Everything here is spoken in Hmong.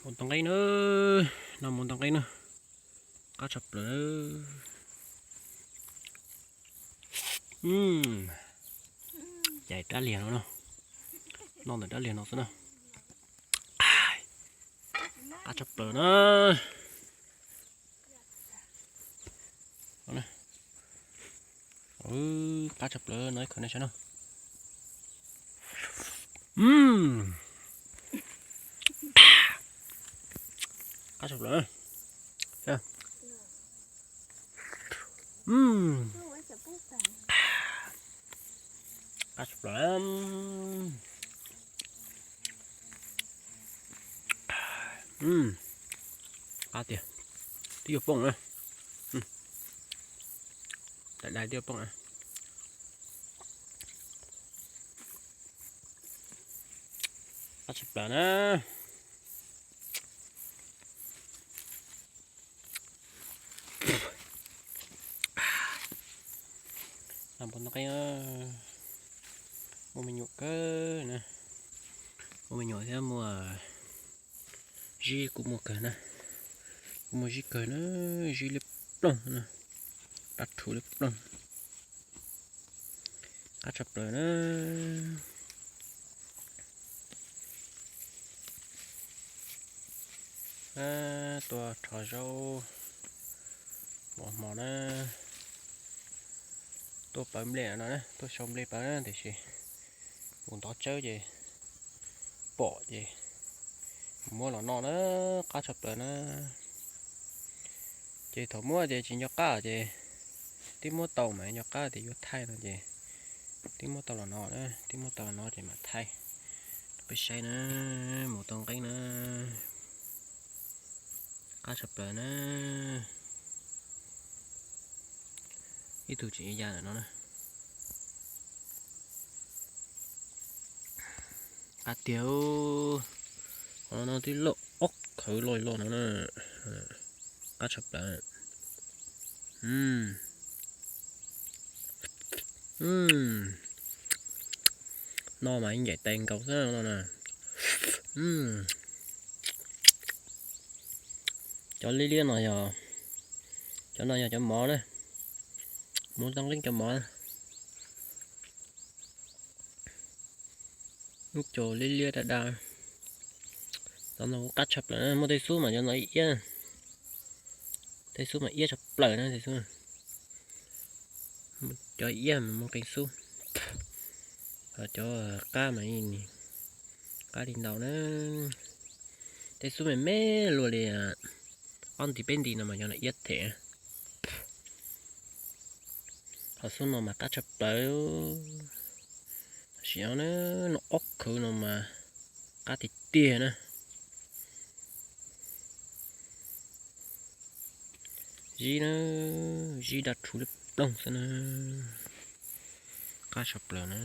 Mus tau nqeeb na, no mus tau nqeeb na, qab tshaj plaws. Cais rab liag no, noj ntawm rab liag no xwb na. Qab tshaj plaws na. Qab tshaj plaws no, ib khawm nej saib no. Qab tshaj plaws. Qab tshaj plaws. Qab tiag, twb yuav poob na. Daim dais twb yuav poob na. Qab tshaj plaws na. Mus tau nqeeb, muaj me nyuam kawg na, muaj me nyuam thiab muaj zib kuj muaj kawg na, kuj muaj zib kawg na, zib liab ploog na, dab rhuv liab ploog. Qab tshaj plaws na. Tuaj rho zaub mos hmo na, tuaj pawv nplej no na, tuaj sau nplej pawv na, tiam sis mus ntov tsawb ces pom ces muab los noj na, qab tshaj plaws na. Ces thaum muab ces tsis nco qab ces twb muab tau mas nco qab tias yuav thaij no ces twb muab tau los no na, twb muab tau los no ces mam thaij rau peb saib na. Mus tau nqeeb na, qab tshaj plaws na. Ib tug tseem ya ntawm no na. Qab tiag, qhov no twb loj ob khawv loj loj no na. Qab tshaj plaws. No mas ncaim tais nkaus xwb no na. Cov liab liab no yog, cov no yog cov mov na, mus tau nqeeb cov mov na. Ib co liab liab daj daj. Cov no kuj qab tshaj plaws na, muaj tej xub mas cov no iab, tej xub mas iab tshaj plaws na tej xub. Cov iab mas muaj qee xub, ho cov qab mas qab li ntau na. Tej xub me me luaj li ob nti peb nti no mas cov no iab them. Ho xub no mas qab tshaj plaws, tab sis no ob khawv no mas qab tiag tiag na. Zib na, zib daj rhuv liab ploog xwb na, qab tshaj plaws na.